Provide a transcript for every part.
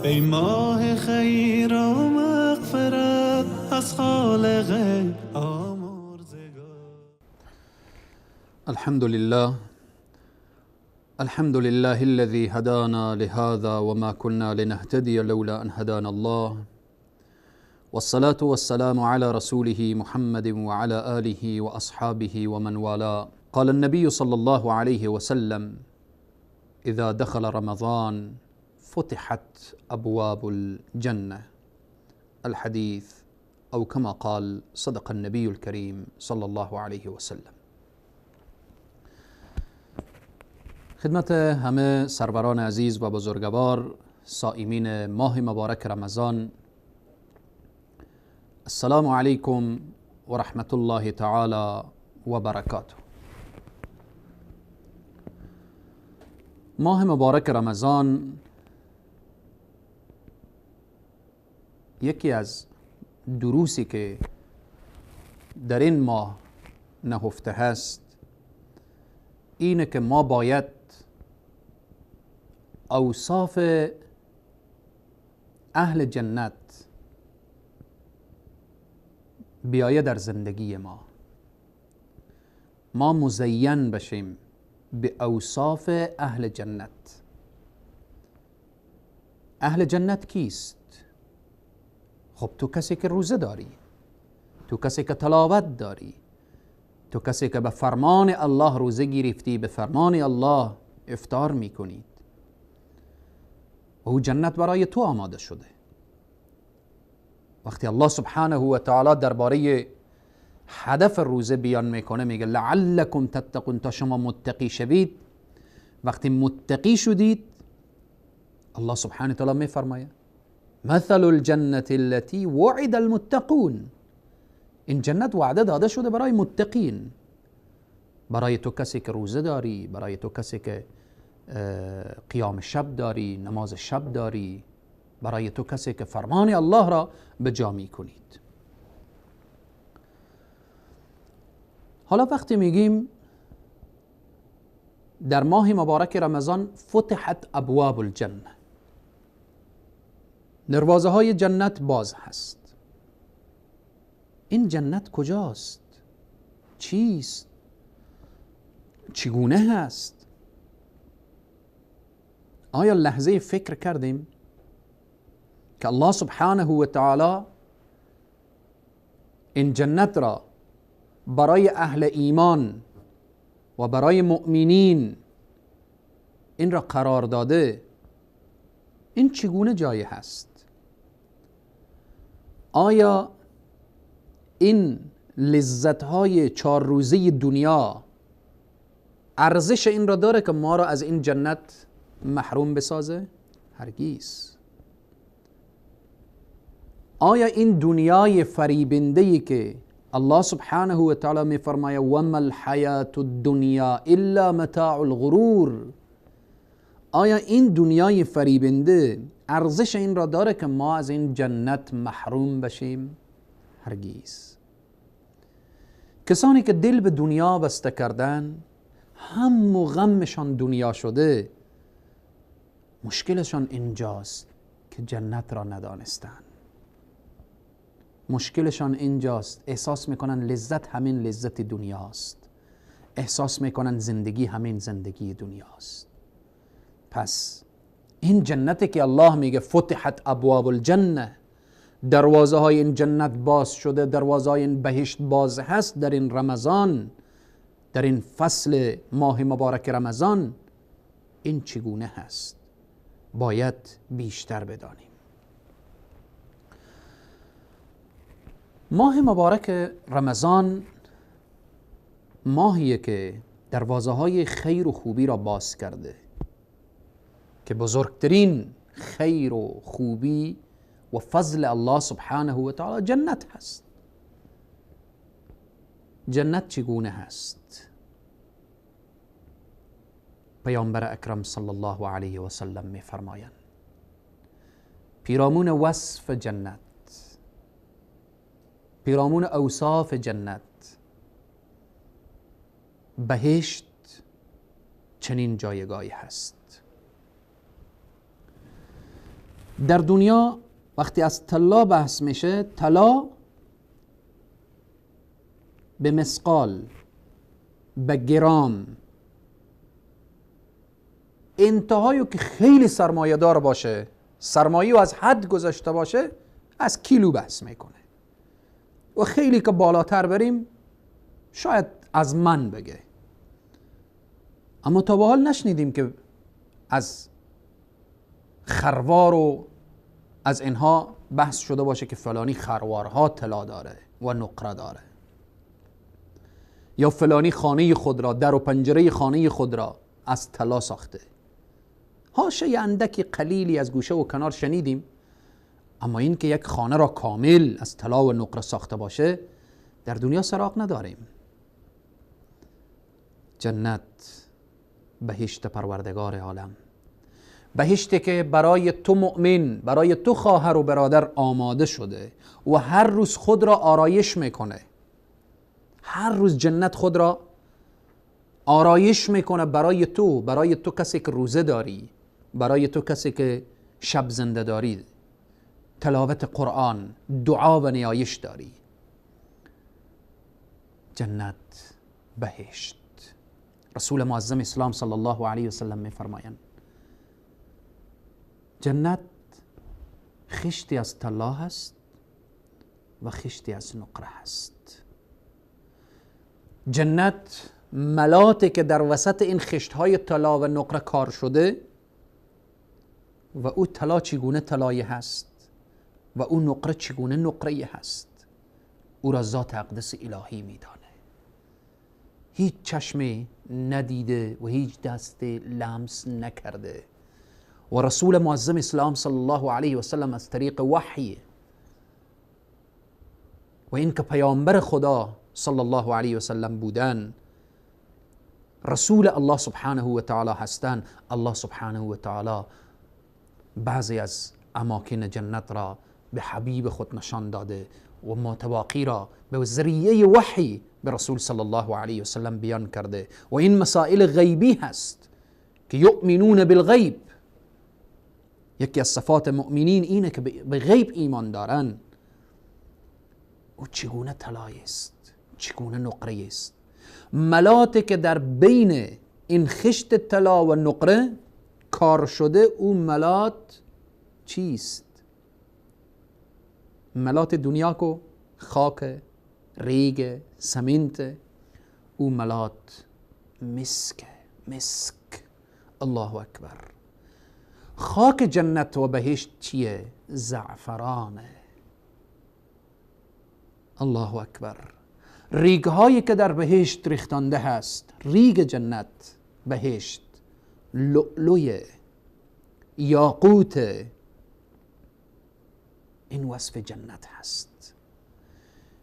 ای ماه خیر و مغفرت از خالق آمرزگار. الحمد لله، الحمد لله الذي هدانا لهذا وما كنا لنهتدي لولا أن هدانا الله، والصلاة والسلام على رسوله محمد وعلى آله وأصحابه ومن والاه. قال النبي صلى الله عليه وسلم: إذا دخل رمضان فتحت أبواب الجنة. الحديث، أو كما قال صدق النبي الكريم صلى الله عليه وسلم. خدمت همه سروران عزیز و بزرگوار، صائمین ماه مبارک رمضان، السلام علیکم و رحمت الله تعالی و برکاته. ماه مبارک رمضان یکی از دروسی که در این ماه نهفته هست اینه که ما باید اوصاف اهل جنت بیایه در زندگی ما، ما مزین بشیم به اوصاف اهل جنت. اهل جنت کیست؟ خب تو کسی که روزه داری، تو کسی که تلاوت داری، تو کسی که به فرمان الله روزه گرفتی، به فرمان الله افطار میکنید، و او جنت برای تو آماده شده. وقتی الله سبحانه و تعالی درباره هدف روزه بیان میکنه، میگه لعلکم تتقون، تا شما متقی شوید. وقتی متقی شدید، الله سبحانه و تعالی میفرماید مثل الجنة التي وعد المتقون. این جنت وعده داده شده برای متقین، برای تو کسی که روزه داری، برای تو کسی که قیام شب داری، نماز شب داری، برای تو کسی که فرمان الله را به جا می کنید. حالا وقتی میگیم در ماه مبارک رمضان فتحت ابواب الجنه، دروازه های جنت باز هست. این جنت کجاست؟ چیست؟ چگونه هست؟ آیا لحظه فکر کردیم که الله سبحانه و تعالی این جنت را برای اهل ایمان و برای مؤمنین این را قرار داده؟ این چگونه جایی هست؟ آیا این لذت‌های 4 روزه دنیا ارزش این را داره که ما را از این جنت محروم بسازه؟ هرگیز. آیا این دنیای فریبنده‌ای که الله سبحانه و تعالی می‌فرماید وما الحیات الدنیا الا متاع الغرور، آیا این دنیای فریبنده ارزش این را داره که ما از این جنت محروم بشیم؟ هرگیز. کسانی که دل به دنیا بسته کردن، هم و غمشان دنیا شده، مشکلشان اینجاست که جنت را ندانستن. مشکلشان اینجاست، احساس میکنن لذت همین لذت دنیاست، احساس میکنن زندگی همین زندگی دنیاست. پس این جنتی که الله میگه فتحت ابواب الجنه، دروازه های این جنت باز شده، دروازه های این بهشت باز هست در این رمضان، در این فصل ماه مبارک رمضان، این چگونه هست؟ باید بیشتر بدانیم. ماه مبارک رمضان ماهیه که دروازه های خیر و خوبی را باز کرده، که بزرگترین خیر و خوبی و فضل الله سبحانه و تعالی جنت هست. جنت چگونه هست؟ پیامبر اکرم صلی الله علیه و سلم می فرمایند پیرامون وصف جنت، پیرامون اوصاف جنت، بهشت چنین جایگاهی هست. در دنیا وقتی از طلا بحث میشه، طلا به مثقال، به گرام، انتهایی که خیلی سرمایه دار باشه، سرمایه از حد گذاشته باشه، از کیلو بحث میکنه و خیلی که بالاتر بریم شاید از من بگه. اما تا به حال نشنیدیم که از خروار و از اینها بحث شده باشه که فلانی خروارها طلا داره و نقره داره، یا فلانی خانه خود را، در و پنجره خانه خود را از طلا ساخته. حاشیه اندکی قلیلی از گوشه و کنار شنیدیم، اما این که یک خانه را کامل از طلا و نقره ساخته باشه در دنیا سراغ نداریم. جنت، بهشت پروردگار عالم، بهشتی که برای تو مؤمن، برای تو خواهر و برادر آماده شده و هر روز خود را آرایش میکنه. هر روز جنت خود را آرایش میکنه برای تو، برای تو کسی که روزه داری، برای تو کسی که شب زنده داری، تلاوت قرآن، دعا و نیایش داری. جنت، بهشت. رسول معظم اسلام صلی الله علیه و سلم میفرمایند جنت خشتی از طلا هست و خشتی از نقره هست. جنت ملاتی که در وسط این خشت‌های طلا و نقره کار شده و او طلا چگونه طلایی هست و او نقره چگونه نقره هست، او را ذات اقدس الهی میدانه. هیچ چشمی ندیده و هیچ دست لمس نکرده. و رسول معظم اسلام صلی الله علیه و سلم از طریق وحی و اینکه پیامبر خدا صلی الله علیه و سلم بودن، رسول الله سبحانه و تعالی هستند، الله سبحانه و تعالی بعضی از اماکن جنت را به حبیب خود نشان داده و متواقی را به ذریعه وحی به رسول صلی الله علیه و سلم بیان کرده. و این مسائل غیبی هست که یؤمنون بالغیب. یکی از صفات مؤمنین اینه که به غیب ایمان دارن. او چگونه طلای است، چگونه نقره است. ملاتی که در بین این خشت طلا و نقره کار شده، او ملات چیست؟ ملات دنیا کو خاک، ریگ، سمنت. او ملات مسک، مسک. الله اکبر. خاک جنت و بهشت چیه؟ زعفرانه. الله اکبر. ریگ هایی که در بهشت ریختانده هست، ریگ جنت بهشت، لؤلؤ، یاقوت، این وصف جنت هست.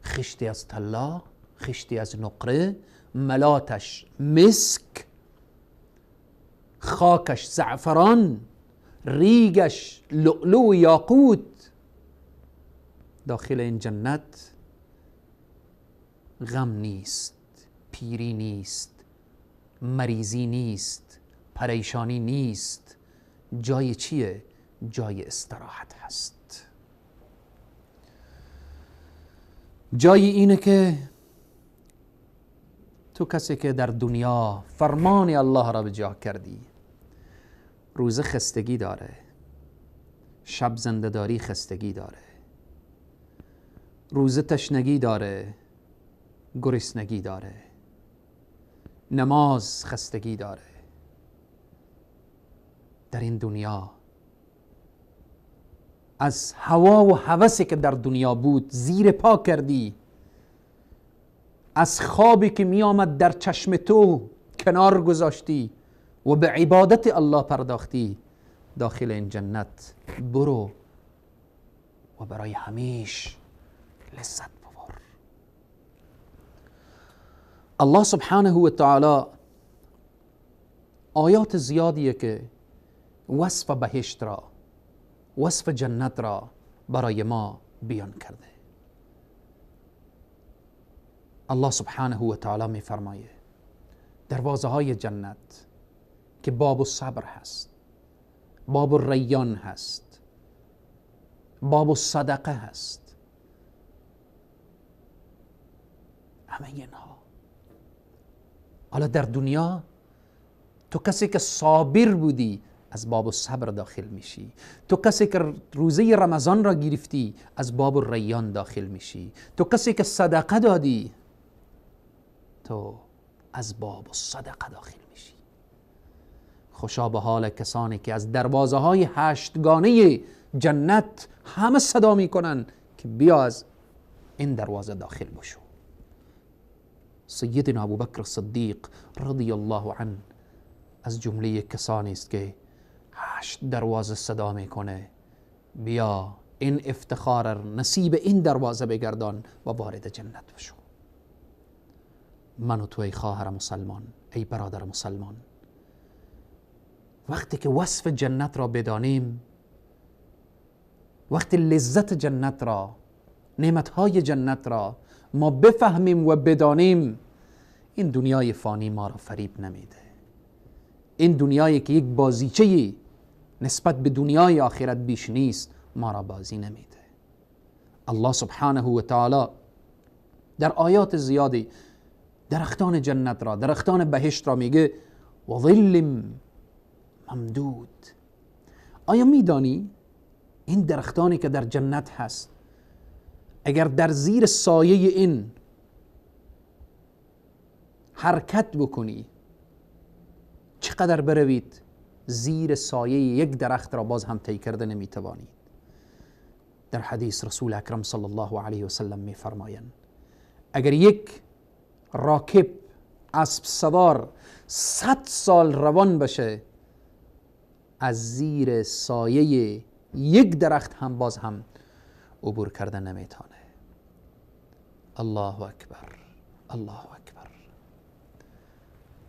خشتی از طلا، خشتی از نقره، ملاتش مسک، خاکش زعفران، ریگش لؤلؤ و یاقوت. داخل این جنت غم نیست، پیری نیست، مریضی نیست، پریشانی نیست. جای چیه؟ جای استراحت هست. جای اینه که تو کسی که در دنیا فرمان الله را به جا کردی، روزه خستگی داره، شب زنده‌داری خستگی داره، روزه تشنگی داره، گرسنگی داره، نماز خستگی داره. در این دنیا از هوا و هوسی که در دنیا بود زیر پا کردی، از خوابی که می آمد در چشم تو کنار گذاشتی و به عبادت الله پرداختی. داخل این جنت برو و برای همیش لذت ببر. الله سبحانه و تعالی آیات زیادیه که وصف بهشت را، وصف جنت را برای ما بیان کرده. الله سبحانه و تعالی می فرمایه دروازه های جنت که باب الصبر هست، باب الریان هست، باب صدقه هست. همه اینها. حالا در دنیا تو کسی که صابر بودی از باب صبر داخل میشی، تو کسی که روزه رمضان را گرفتی از باب ریان داخل میشی، تو کسی که صدقه دادی تو از باب صدقه داخل میشی. خوشا به حال کسانی که از دروازه های هشتگانه جنت همه صدا میکنن که بیا از این دروازه داخل بشو. سیدنا ابوبکر صدیق رضی الله عنه از جمله کسانی است که 8 دروازه صدا میکنه بیا این افتخار نصیب این دروازه بگردان و وارد جنت بشو. من و تو ای خواهر مسلمان، ای برادر مسلمان، وقتی که وصف جنت را بدانیم، وقتی لذت جنت را، نعمتهای جنت را ما بفهمیم و بدانیم، این دنیای فانی ما را فریب نمیده. این دنیایی که یک بازیچه نسبت به دنیای آخرت بیش نیست، ما را بازی نمیده. الله سبحانه و تعالی در آیات زیادی درختان جنت را، درختان بهشت را میگه و ظل ممدود. آیا میدانی این درختانی که در جنت هست اگر در زیر سایه این حرکت بکنی چقدر بروید زیر سایه یک درخت را باز هم طی کرده نمیتوانید؟ در حدیث رسول اکرم صلی الله علیه و سلم میفرمایند اگر یک راکب اسب سوار 100 سال روان بشه از زیر سایه یک درخت هم باز هم عبور کرده نمیتونه. الله اکبر، الله اکبر.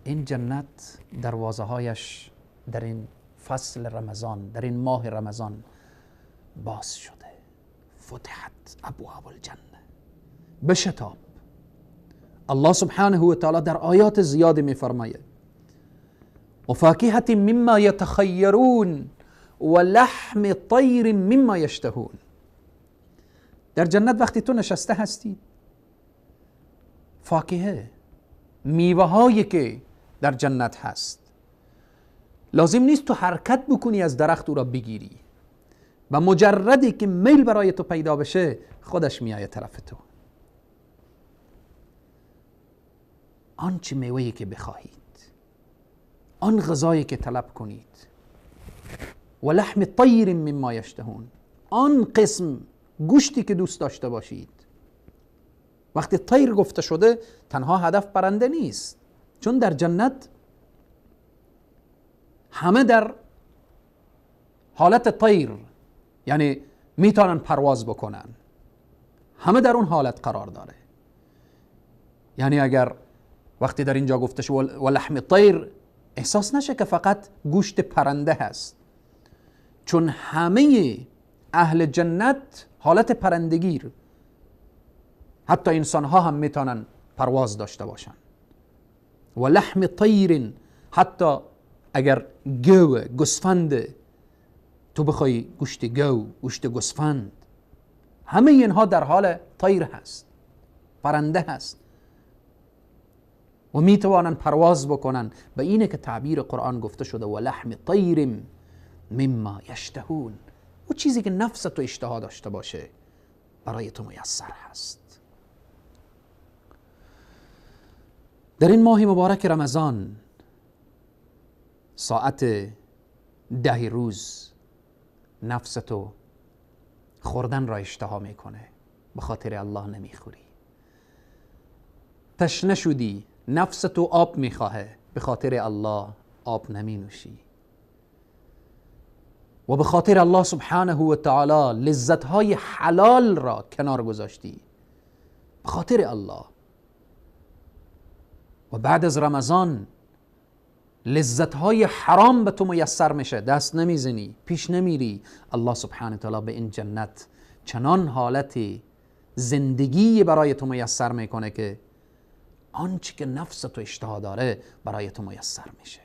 این جنت دروازه هایش در این فصل رمضان، در این ماه رمضان باز شده. فتحت ابواب الجنه. بشتاب. الله سبحانه و تعالی در آیات زیادی میفرماید و فاکهة مما یتخیرون و لحم طیر مما یشتهون. در جنت وقتی تو نشسته هستی، فاکهه، میوه هایی که در جنت هست، لازم نیست تو حرکت بکنی از درخت او را بگیری و مجردی که میل برای تو پیدا بشه خودش میآید طرف تو. آنچه میوه‌ای که بخواهید، آن غذایی که طلب کنید، و لحم طیر مما یشتهون، آن قسم گوشتی که دوست داشته باشید. وقتی طیر گفته شده تنها هدف پرنده نیست، چون در جنت همه در حالت طیر، یعنی میتونن پرواز بکنن، همه در اون حالت قرار داره. یعنی اگر وقتی در اینجا گفته شد و لحم طیر، احساس نشه که فقط گوشت پرنده هست، چون همه اهل جنت حالت پرندگیر، حتی انسان ها هم میتونن پرواز داشته باشن. و لحم طیر، حتی اگر گو، گوسفند، تو بخوای گوشت گو، گوشت گوسفند، همه اینها در حال طیر هست، پرنده هست و میتوانن پرواز بکنن. به اینه که تعبیر قرآن گفته شده و لحم طیر مما یشتهون، او چیزی که نفس تو اشتها داشته باشه برای تو میسر هست. در این ماه مبارک رمضان ساعت 10 روز نفس تو خوردن را اشتها میکنه، به خاطر الله نمیخوری. تشنه شدی، نفس تو آب میخواهه، به خاطر الله آب نمی نوشی. و به خاطر الله سبحانه و تعالی لذتهای حلال را کنار گذاشتی، به خاطر الله. و بعد از رمضان لذتهای حرام به تو میسر میشه، دست نمیزنی، پیش نمیری. الله سبحانه و تعالی به این جنت چنان حالت زندگی برای تو میسر میکنه که آنچه که نفس تو اشتها داره برای تو میسر میشه.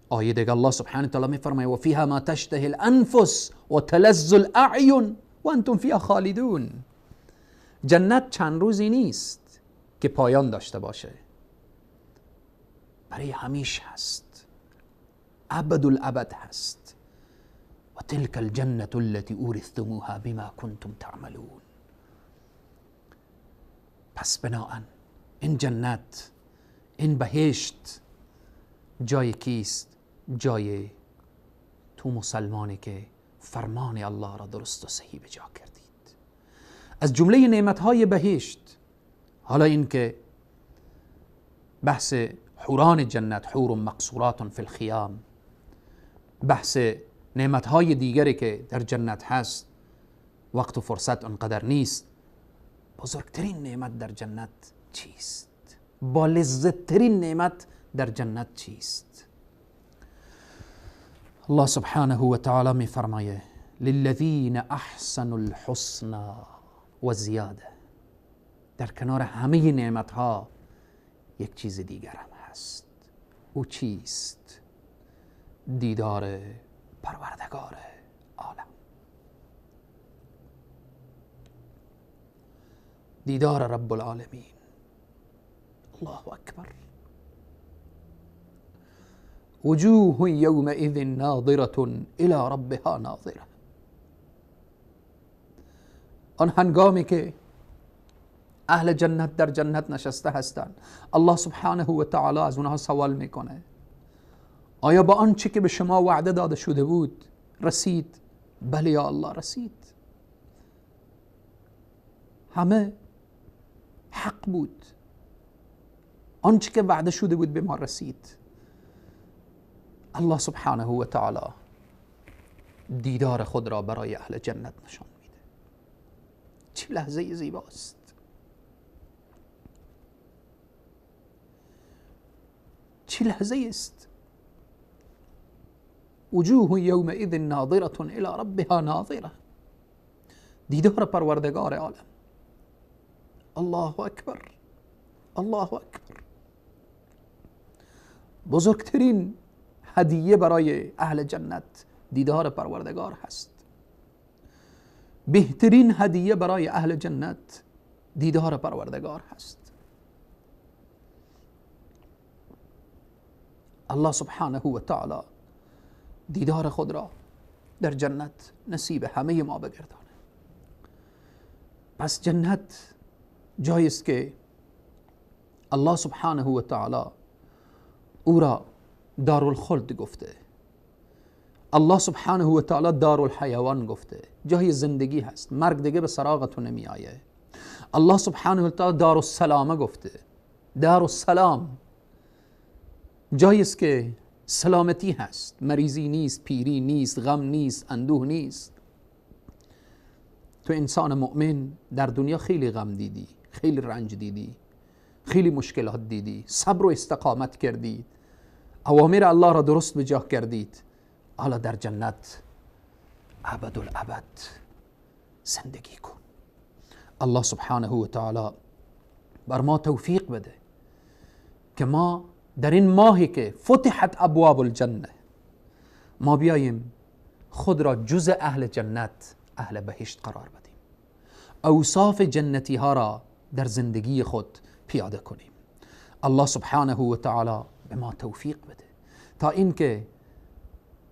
آیه دیگه الله سبحانه و تعالی میفرماید و فیها ما تشتهی الانفس و تلذ الاعین و انتم فیها خالدون. جنت چند روزی نیست که پایان داشته باشه، برای همیشه هست، ابد الابد هست. و تلك الجنة التي اورثتموها بما کنتم تعملون. پس بناءً این جنت، این بهشت جای کیست؟ جای تو مسلمانی که فرمان الله را درست و صحیح به جا کردید. از جمله نعمتهای بهشت، حالا این که بحث حوران جنت، حور مقصورات فی الخیام، بحث نعمتهای دیگری که در جنت هست، وقت و فرصت انقدر نیست. بزرگترین نعمت در جنت چیست؟ با لذتترین نعمت در جنت چیست؟ الله سبحانه و تعالی می فرمایه للذین احسنوا الحسنى و زیاده. در کنار همه نعمتها یک چیز دیگر هم هست. او چیست؟ دیدار پروردگار عالم، دیدار رب العالمین. الله اکبر. وجوه یومئذ ناظرة الی ربها ناظرة. آن هنگامی که اهل جنت در جنت نشسته هستند، الله سبحانه و تعالی از اونها سوال میکنه آیا با آنچه که به شما وعده داده شده بود رسید؟ بله یا الله رسید. همه حق بود، آنچه که وعده شده بود به ما رسید. الله سبحانه و تعالی دیدار خود را برای اهل جنت نشان میده. چه لحظه زیباست. چه لحظه است. وجوه یومئذ ناظرة الی ربها ناظرة. دیدار پروردگار عالم. الله اکبر، الله اکبر. بزرگترین هدیه برای اهل جنت دیدار پروردگار هست. بهترین هدیه برای اهل جنت دیدار پروردگار هست. الله سبحانه و تعالی دیدار خود را در جنت نصیب همه ما بگردانه. پس جنت جایی است که الله سبحانه و تعالی او را دارالخلد گفته، الله سبحانه و تعالی دارالحیوان گفته، جای زندگی هست، مرگ دیگه به سراغتون نمی آیه. الله سبحانه و تعالی دارالسلامه گفته، دارالسلام جایی است که سلامتی هست، مریضی نیست، پیری نیست، غم نیست، اندوه نیست. تو انسان مؤمن در دنیا خیلی غم دیدی، خیلی رنج دیدی، خیلی مشکلات دیدی، صبر و استقامت کردید، اوامر الله را درست به جا کردید. حالا در جنت ابد الابد زندگی کن. الله سبحانه و تعالی بر ما توفیق بده که ما در این ماهی که فتحت ابواب الجنه، ما بیاییم خود را جز اهل جنت، اهل بهشت قرار بدیم، اوصاف جنتی ها را در زندگی خود پیاده کنیم. الله سبحانه و تعالی به ما توفیق بده تا اینکه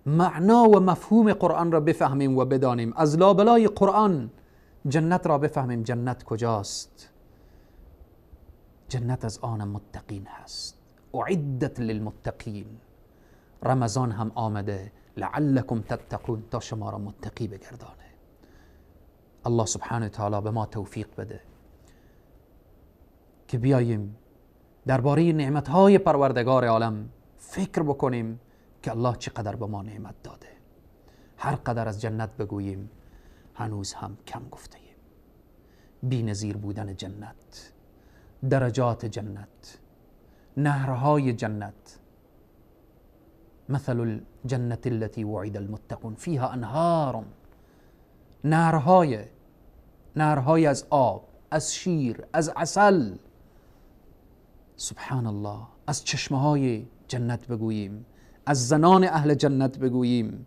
معنا و مفهوم قرآن را بفهمیم و بدانیم، از لابلای قرآن جنت را بفهمیم. جنت کجاست؟ جنت از آن متقین هست، اعدت للمتقین. رمضان هم آمده، لعلکم تتقون، تا شما را متقی بگردانه. الله سبحانه و تعالی به ما توفیق بده که بیاییم درباره نعمتهای پروردگار عالم فکر بکنیم که الله چقدر به ما نعمت داده. هر قدر از جنت بگوییم هنوز هم کم گفته ایم. بی نظیر بودن جنت، درجات جنت، نهرهای جنت، مثل الجنة التي وعد المتقون فيها انهار، نهرهای از آب، از شیر، از عسل. سبحان الله. از چشمه های جنت بگوییم، از زنان اهل جنت بگوییم،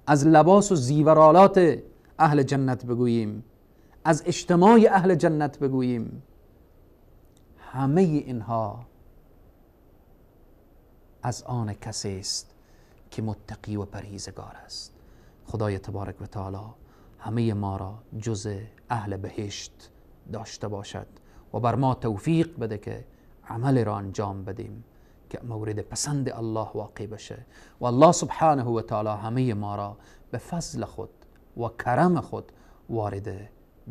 از لباس و زیورآلات اهل جنت بگوییم، از اجتماع اهل جنت بگوییم، همه اینها از آن کسی است که متقی و پرهیزگار است. خدای تبارک و تعالی همه ما را جز اهل بهشت داشته باشد و بر ما توفیق بده که عمل را انجام بدیم که مورد پسند الله واقع بشه و الله سبحانه و تعالی همه ما را به فضل خود و کرم خود وارد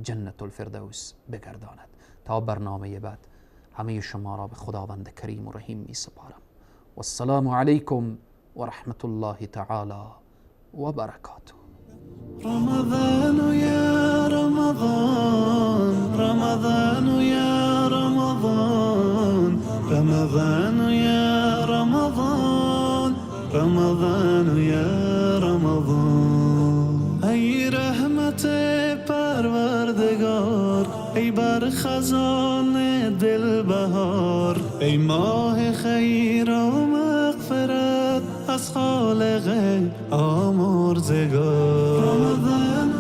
جنت الفردوس بگرداند. تا برنامه بعد همه شما را به خداوند کریم و رحیم می سپارم. والسلام علیکم و رحمت الله تعالی و برکاته. رمضان یا رمضان، رمضان یا رمضان، رمضان یا رمضان، رمضان یا رمضان. ای رحمت پروردگار، ای بر خزان دل بهار، ای ماه خیر و مغفرت از خالق آمرزگار. رمضان.